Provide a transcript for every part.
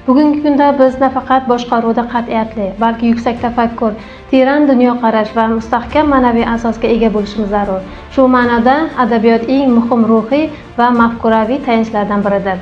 Bugungi kunda biz nafaqat boshqaruvda qat'iyatli, balki yuksak tafakkur, teran dunyoqarash va mustahkam ma'naviy asosga ega bo'lishimiz zarur. Shu ma'noda adabiyot eng muhim ruhiy va mafkuraviy tayanchlardan biridir.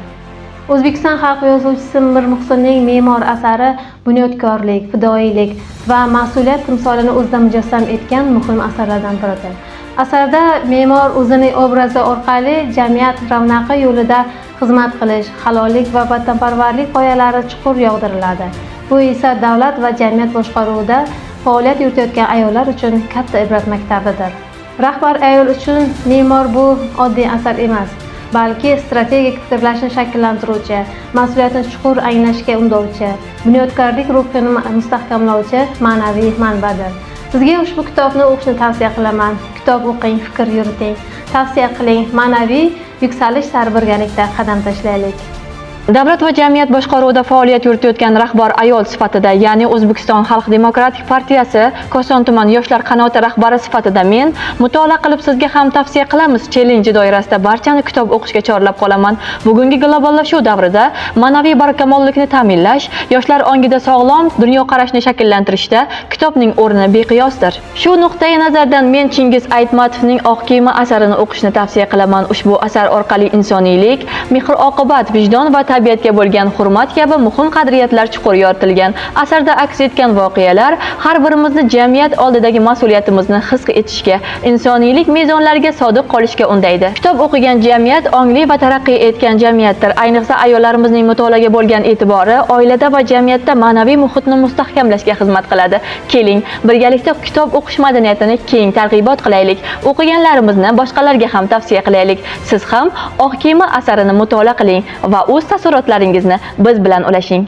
O'zbekiston xalq yozuvchisi Mir Muhsinning "Me'mor" asari bunyodkorlik, fidoyilik va mas'uliyat timsolini o'zida mujassam etgan muhim asarlardan biridir. Asarda me'mor o'zining obrazi orqali jamiyat ravnaqi yo'lida xizmat qilish, halollik va vatanparvarlik g'oyalari chuqur yog'diriladi. Bu esa davlat va jamiyat boshqaruvida faoliyat yuritayotgan ayollar uchun katta ibrat maktabidir. Rahbar ayol uchun "Me'mor" bu oddiy asar emas, balki strategik fikrlashni shakllantiruvchi, mas'uliyatni chuqur anglashga undovchi, bunyodkorlik ruhini mustahkamlovchi ma'naviy manbadir. Sizga ushbu kitobni o'qishni tavsiya qilaman. Kitob o'qing, fikr yuriting, tavsiya qiling, ma'naviy yuksalish sari birgalikda qadam tashlaylik. Davlat va jamiyat boshqaruvida faoliyat yuritayotgan rahbar ayol sifatida, ya'ni O'zbekiston Xalq demokratik partiyasi Koson tuman yoshlar qanoti rahbari sifatida men "Mutolaa qilib, sizga ham tavsiya qilamiz" chellenji doirasida barchani kitob o'qishga chorlab qolaman. Bugungi globallashuv davrida ma'naviy barkamollikni ta'minlash, yoshlar ongida sog'lom dunyoqarashni shakllantirishda kitobning o'rni beqiyosdir. Shu nuqtai nazardan men Chingiz Aytmatovning "Oq kema" asarini o'qishni tavsiya qilaman. Ushbu asar orqali insoniylik, mehr-oqibat, vijdon va tabiatga bo'lgan hurmat kabi muhim qadriyatlar chuqur yoritilgan. Asarda aks etgan voqealar har birimizni jamiyat oldidagi mas'uliyatimizni his etishga, insoniylik mezonlariga sodiq qolishga undaydi. Kitob o'qigan jamiyat ongli va taraqqiy etgan jamiyatdir. Ayniqsa, ayollarimizning mutolaaga bo'lgan e'tibori oilada va jamiyatda ma'naviy muhitni mustahkamlashga xizmat qiladi. Keling, birgalikda kitob o'qish madaniyatini keng targ'ibot qilaylik. O'qiganlarimizni boshqalarga ham tavsiya qilaylik. Siz ham "Oq kema" asarini mutolaa qiling va o'z taassurotlaringizni biz bilan ulashing.